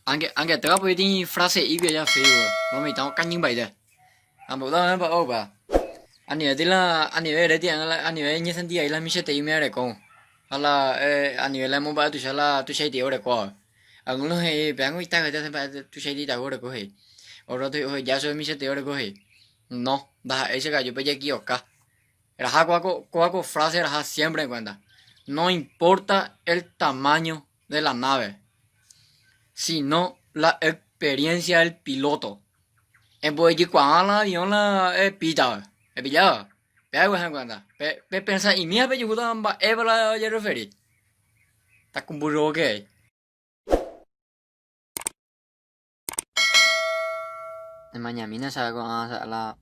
Ange angetéva peteĩ frase'ígui aja Facebook lo mitã okañymbaite. Ambo'éta mba'e upéva. Anivéti la anive eréti ág̃a la anive eñesenti vai la michĩete'i umi arekóvo. Ha la anive la emomba'e tuicha la tuichaitei orekóva. Alguno he'i péango itavyete osẽ mba'e tuichaitei itavy oreko he'i. Ótro katu oheja chupe michĩete'i oreko he'i. No, ndaha'éi che ka'aju pejeki'oka. Eraha kóva ko kóva ko frase eraha siempre en cuenta. No importa el tamaño de la nave, sino la experiencia del piloto. Embo'ejykuaa la avión la epítava, epilláva. Pe aguaje en cuenta. Pe pepensa'imi ha pejuhúta mba'épa la ojerreferi. Takumbyroke. Emañamína sabe ko'ã la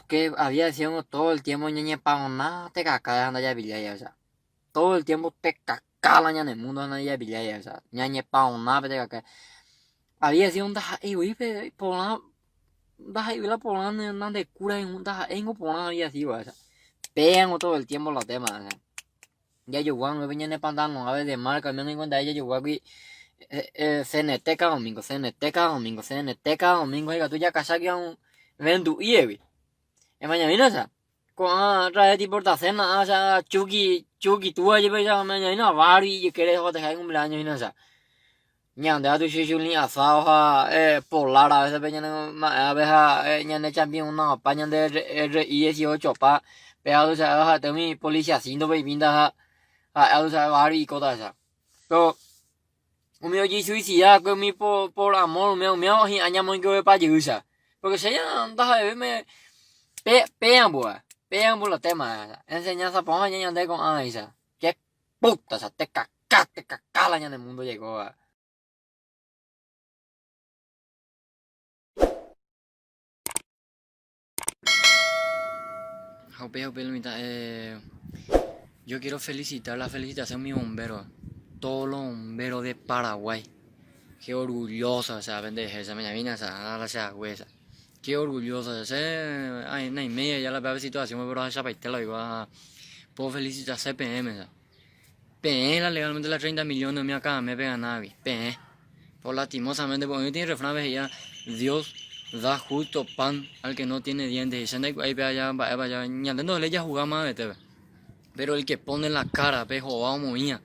que había sido todo el tiempo ñañepaoná tekaka ha ndajapillái o sea todo el tiempo tekaka la ñane mundo ha ndajapillái o sea ñañepaoná pe tekaka había sido ndaha'éi voi pe porã ndaha'éi voi la porã nandekúrai ndaha'éingo porã había sido o sea péango todo el tiempo la tema o sea Jajogua pe ñane pantalón ave de marca oime oñekuentave jajoguágui CNT cada domingo, CNT cada domingo, CNT cada domingo ha ikatu jakachágui vendu'íegui. Emañamína cha, ko'ã otra vez tipo tacena ha Chuki, Chuki túva jepe emañamína barrio ijykére ojateha icumpleaños hína cha. Ñande katu chuchuli asado ha polar a veces pe ñane ma'ẽvape ha ñane championa opa ñande RI 18 pa pe atuichave ha'ete umi policia cinto pe ipinta ha ha'e atuichave barrio ikóta ahecha. Pero umi ojesuicida va'ekue umi por amor umi umíva hi'ã ñamoingovepa jeýicha. Porque che ndaha'eve me pe péambo, péambo la tema enseñanza porã ñande ko'ãicha. Che puta, cha te cacá, te cacá la ñane mundo jaikóva. Ha upéi ha upéi lo mitã eh, yo quiero felicitar la felicitación mi bombero, todos los bomberos de Paraguay. Qué orgulloso, o sea, pende esa mañana, o sea, la sea, esa. Qué orgulloso, che ay, naiméi aja la peave situación pero ahechapaite la oikóva puedo felicitase peẽme, o sea. Peẽ la legalmente la 30 millones umi akãme peganágui, peẽ. Por lastimosamente, porque oĩ peteĩ refrán he'íva Dios da justo pan al que no tiene dientes. Y che ndaikuaái pe aja mba'épa aja, ñande ndovaléi jahuga mavetépe. Pero el que pone la cara, pe hova omoĩva,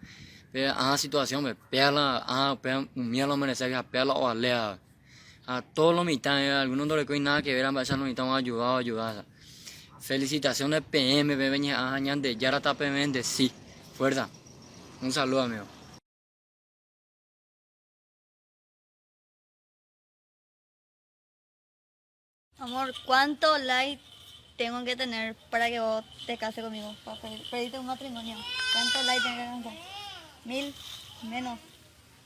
pe ã situación-pe, péa la ã upéva umíva la omerecégui ha péa la ovaléva. Ha todos los mitã, algunos ndorekói nada que ver mba'éicha lo mitã oayuda oayuda. Felicitaciones peẽme peẽ peñeha'ã ha Ñandejára tapebendeci. Fuerza. Un saludo amigo. Amor, ¿cuánto like tengo que tener para que vos te cases conmigo? Para pedirte un matrimonio. ¿Cuánto like tengo que alcanzar? ¿Mil? ¿Menos?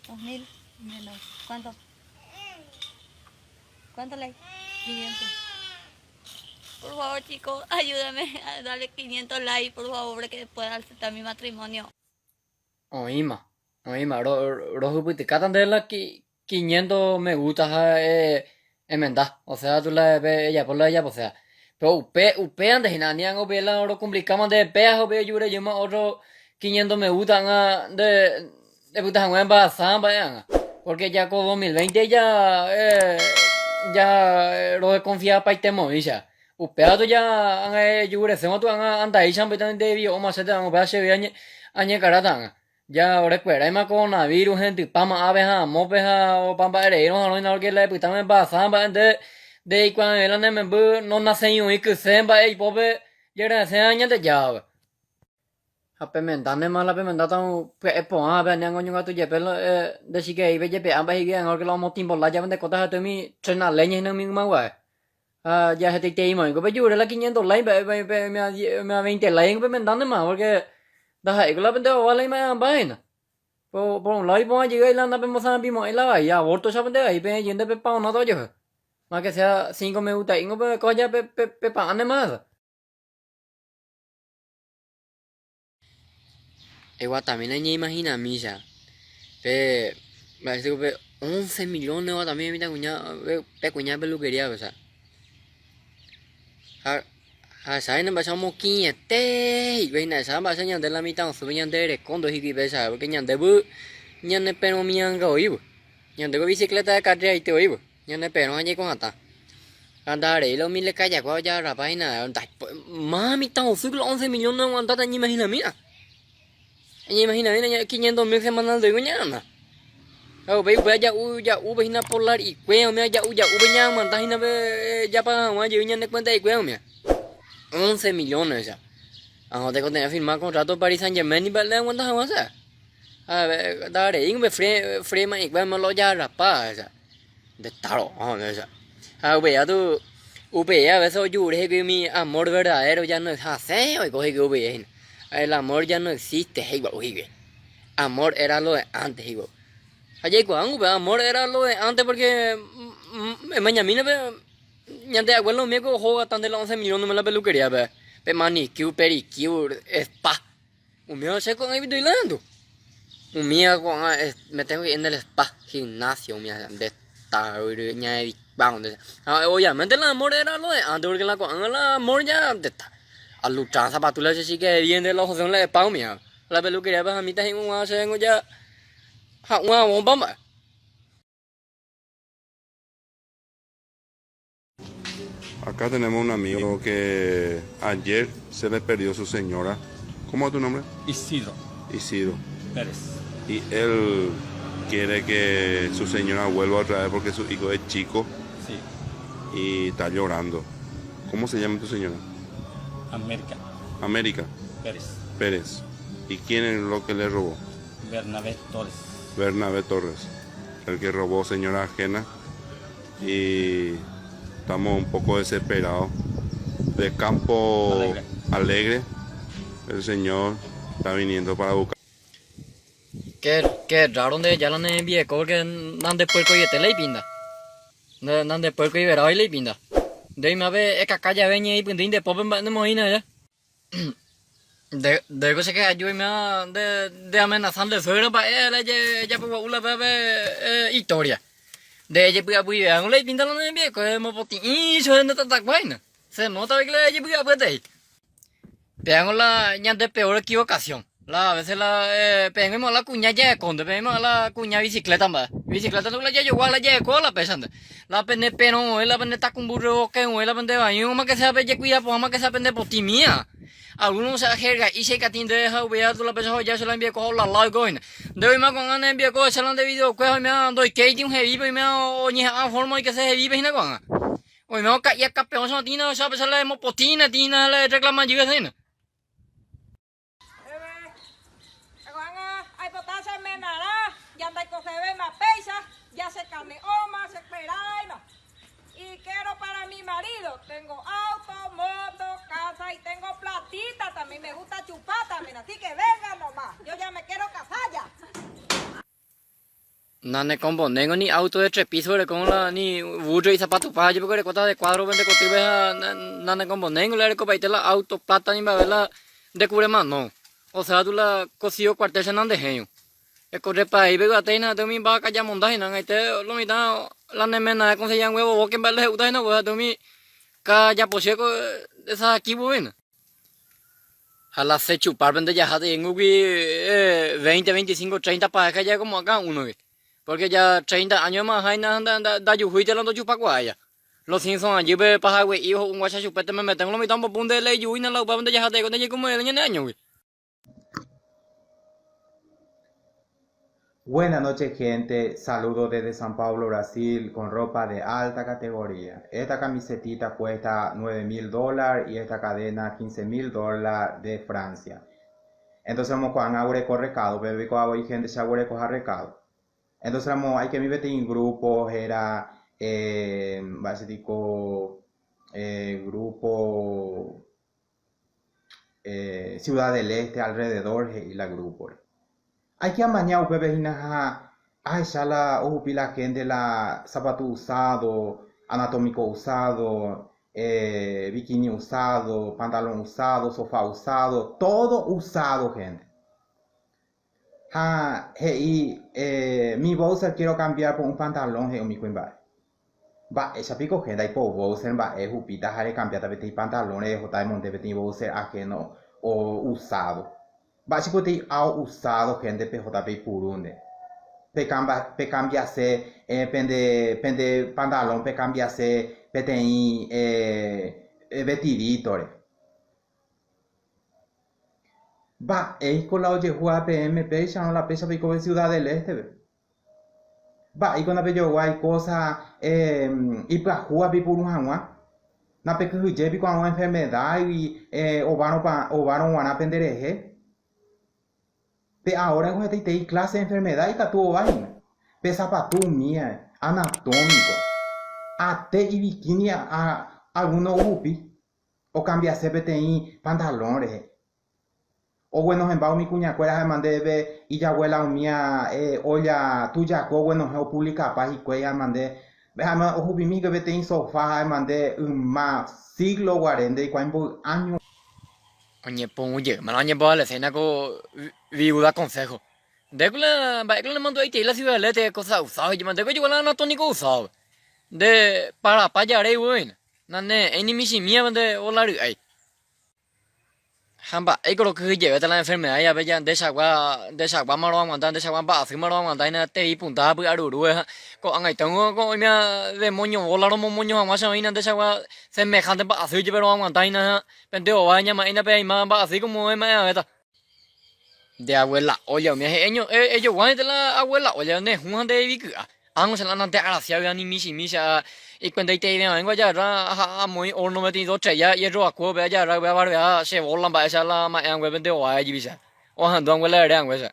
¿2000? Menos. ¿Cuánto? ¿Cuánto like? 500. Por favor, chicos, ayúdame a darle 500 likes, por favor, para que pueda aceptar mi matrimonio. Oĩma, oĩma, rohupytykáta nde la quinientos me gusta ha emenda, o sea tu la ejapo la ejaposéva. Pero upe upévante hína, ani ág̃a upe la rokumplikáma nde péa ha upe ojure jeýma ótro quinientos me gusta ág̃a nde epyta hag̃ua embarazada mba'e ág̃a. Porque ya ko 2020 ja ja rodeconfiapaitemoícha. Upéva tuja ág̃a ejuguresẽvo tu ág̃a andaícha mbyta nde vio'óma che térã upéva chéve añekaráta ág̃a. Ja orekueráima coronavirus hendypáma ápe ha amópe ha opa mba'e reírõ harõina porque la epytáma embarazada mba'e nde ndeikuave'ẽ la ne memby nonaséi oĩ kyse mba'e ipópe jerasẽva Ñandejárape. Ha pemendántema la pemendáta pya'e porã pe ani ág̃a oñongatu jepe nde chike'ei pejepe'a mba'e hígui ág̃a porque la omotimbola jave nde kóta ha'ete umi tren a leña hína umi ymaguare. Ha jahetaitereíma oĩko pejure la quinientos lái mba'e pe veinte lái pemendántema porque ndaha'éiko la pende vava la imba'e'ãmba hína. Por un lado iporã jey la napemosãmbimo'ãi la vai, aborto cha pende vai peẽ jeýnte pepaonáta ojehe. Más que sea cinco me gusta'íngo pe ko aja pepa'ãntema hese. Eguatamína eñeimahinamícha pe mba'éicha pe once millones oguatami mitãkuña pe kuña peluquería-pe osea ha jahecháina mba'éicha omotĩete hikuái hína jahecháva mba'éicha ñande la mitãrusúpe ñande reko ndohikuái péicha porque ñandévy ñane perõmianga oĩvy. Ñande ko bicicleta de carreraite voi po. Ñane perõ ha jaiko hatã. Ha ndaharei la umi lekajakua ojagarrapa hína. Má mitãrusu la once millón oaguantáta añeimahinamína. Añeimahinamína quinientos mil semanal ndoigo ñaana. Ha upéi upéva ja'u ja'úpe hína polar ikuéra umíva ja'u ja'úpe ñaaguanta hína pe japaga hag̃ua jey ñane cuenta ikuéra umíva. Once millones osea. Aho tekotevẽ firma contrato Paris Saint Germain ni mba'e aguanta hag̃ua osea. Ha ndahareíngo pe frema ikuéra la ojagarrapa osea. Nde taro'õ osea. Ha upéi katu upéi a veces ojure hikuái umi amor verdadero ya no hasẽ oiko hikuái upéi hína. El amor ya no existe he'igua'u hikuái. Amor era lo de antes he'igua'u. Ha jaikuaángo upéva amor era lo de antes porque emañamína pe ñande abuelo umi ko oho gastánte la once millón la peluquería pe, pe manicure, pedicure, spa. Umíva che ko'ág̃a ipytu'i la arandu. Umíva ko'ág̃a me tengo que ir en el spa, gimnasio, umíva nde tavy ñaedictado. Ha obviamente la amor era lo de antes, porque la ko'ág̃a la amor ya nde ta. Alucha zapatula che chica bien de los José la spa umíva. La peluquería pe jamíta he'íg̃ua chévengo ya ha'úva bomba mba'e. Acá tenemos un amigo que ayer se le perdió su señora. ¿Cómo es tu nombre? Isidro. Isidro. Pérez. Y él quiere que su señora vuelva otra vez porque su hijo es chico. Sí. Y está llorando. ¿Cómo se llama tu señora? América. América. Pérez. Pérez. ¿Y quién es lo que le robó? Bernabé Torres. Bernabé Torres, el que robó señora ajena. Y estamos un poco desesperados. De Campo Alegre. Alegre, el señor está viniendo para buscar. Qué, qué raro nde ya la ne hembieko porque nande puerco iete la ipinta. Nde nande puerco iverái la ipinta. Nde oime ekaka jave ñeipyndýi nde pópe mba'e nemoĩna aja. Nde ndéko che ke'aju oiméva nde nde amenaza nde suegro mba'e la ejapo gua'u la pévape historia. Nde ejepy'apyive'ángo la ipinta la ne rembieko emopotĩ'i chupe nde tatakuáina. Se nota avei la ejepy'apyeterei. Péango la ñande peor equivocación. La a veces la peẽngo oimo'ã la kuña jaekónte, peẽ oimo'ã la kuña bicicleta mba'e. Bicicleta niko la jajogua la jaeko la péichante. La pene perõ voi, la pene takumbu revoke voi, la pende vaívo, máke sea pejekuida porã, máke sea pende potĩmía. Alguno osea jerga'i che ikatĩ ndéve ha upéi atu la péicha oheja che la hembieko ha olala oiko hína. Nde oime ko'ág̃a ne hembieko ohecha la nde videokue ha oime ndoikéiti un hevípe, oime oñeha'ã forma oikese hevípe hína ko'ág̃a. Oime oka'i akapeõ che otĩna ohecha péicha la emopotĩna tĩna la erreklama jey hese hína. Ko'ág̃a aipota che menarã, ja ndaikosevéima péicha, ja che kane'õma, che kueráima. Y quiero para mi marido, tengo auto, moto, casa y tengo platita también, me gusta chupar también, así que venga nomás, yo ya me quiero casar ya. Nanekombonéngo ni auto de tres piso erekóngo la ni burro isapatu paha jepe ko erekóta de cuadro pende kotýpe ha nanekombonéngo la erekopaite la auto plata ni mba'eve la nde kuremano. Osea tu la cocido cuartel che nandehéiõ. Ekorrepaéipe yvate hína ha'ete umi mba'aka jamonda hína ag̃aite lo mitã la ne ména ekonsegi hague vovóke mba'e la he'úta hína upéva ha'ete umi kajapochy ko esa akívo hína. Ha la se chupar pende jaha teingugui 20, 25, 30 pareja ya como acá uno que. Porque ya 30 años más jaina ndajuhúite la ndochupakuaái ya. Los Simpson allí pe pahague'i ho'u guacha chupete me meten lo mitã ombopu nde leijúina la upéva nde jaha teiko nde jaikomo'ẽre ñane añogui. Buena noche gente, saludo desde San Paulo, Brasil, con ropa de alta categoría. Esta camisetita cuesta 9 mil dólares y esta cadena 15 mil dólares de Francia. Entonces vamos con aguereko recado, bebé con gente se aguereko recado. Entonces ramo aikemi peteĩ grupo héra eh, mba'éicha eh, grupo eh, Ciudad del Este alrededor he'i la grupo-re. Aike amaña upépe hína ha ahecha la ohupi la gente la sapatu usado, anatómico usado, eh, bikini usado, pantalón usado, sofá usado, todo usado gente. Ha he'i, eh, mi boxer quiero cambiar por un pantalón he'i umi kuimba'e. Mba'éicha piko hénte aipo boxer mba'e hupíta ha rekambiáta peteĩ pantalón rehóta emonde peteĩ boxer ajeno o usado. Mba'éicha peteĩ ao usado hénte pehóta peipuru nde. Pekambiase pende pende pantalón pekambiase peteĩ vestidítore. Mba'éiko la ojehúva peẽme péicharõ la péicha peikove Ciudad del Este-pe? Mba'éiko ndapejoguái kósa ipyahúva peipuru hag̃ua? Ndapekyhyje piko hag̃ua enfermedágui ovárõ g̃uarã penderehe? Pe ahora ko hetaitei clase enfermedad ikatu ova hína. Pe sapatu umía anatómico. Ate ibikini alguno ohupi, okambiase peteĩ pantalón rehe. Oguenohẽmba umi kuñakuéra ha'éma ndéve ijaguéla umía olla tujakue oguenohẽ opublikapa hikuái ha'éma nde ha'éma ohupimi hikuái peteĩ sofá ha'éma nde yma siglo guare ndeikuaái mboy áño. Oñepyrũ jeýma la oñembovalesehína ko viuda consejo. Ndéko la mba'éko la nemandu'aitei la Ciudad del Este cosa usado he'íma ndéko ojogua la anatónico usado. Nde parapa jaréi voi hína. Nane'ẽi ni michĩmíva nde bola ry'ái. Ha mba'éiko rokyhyjevéta la enfermedad jave ja ndechagua ndechaguáma roaguanta ndechagua mba'asýma roaguanta hína tei ipunda ha py'arurúe ha ko'ag̃aite ko oimea demonio bola romomoño hag̃ua che oĩna ndechagua semejante mba'asy jepe roaguanta hína ha pende ova ñama'ẽina pe aima mba'asy como ema'ẽavéta. Nde abuela olla umi he'eño ejoguáinte la abuela olla ne hũ ha nde eviky'a. Ág̃a che la nante arasiágui ani michĩmi che ikuentaiteiveva'éngo ajagarra ha amoĩ horno peteĩ dos tres día hierro akuépe ajagarra upéva barbea che bola mba'e che la ma'ẽ angue pende ováe jepi che ohendu angue la ere angue che.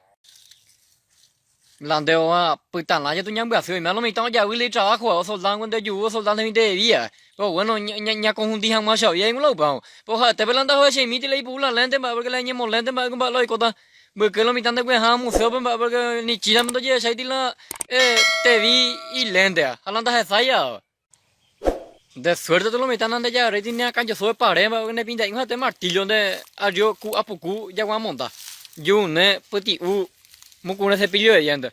La nde ova pytãla jetu ñambyasy oime lo mitã ojavy la itrabajo osolda angue nde ojuhu osolda nde de día. Pero bueno ñakohundi hag̃ua che avía la upéva. Pero ha'etépe la ndahovecheimíti la ipu'u la lénte mba'e porque la iñemolénte mba'e ko mba'e la oikóta. Mbyky lo mitã ndekueha muséope mba'e porque ni Chíname ndojehecháiti la tevi iléntea ha la ndahesáiva. De suerte lo mitã nandejagarréiti ne akãjoso pare mba'e porque ne pinta'ỹi ha'ete martillo nde arrio ku apuku jaguamonda. June pyti'u mukurẽ cepillo de diente.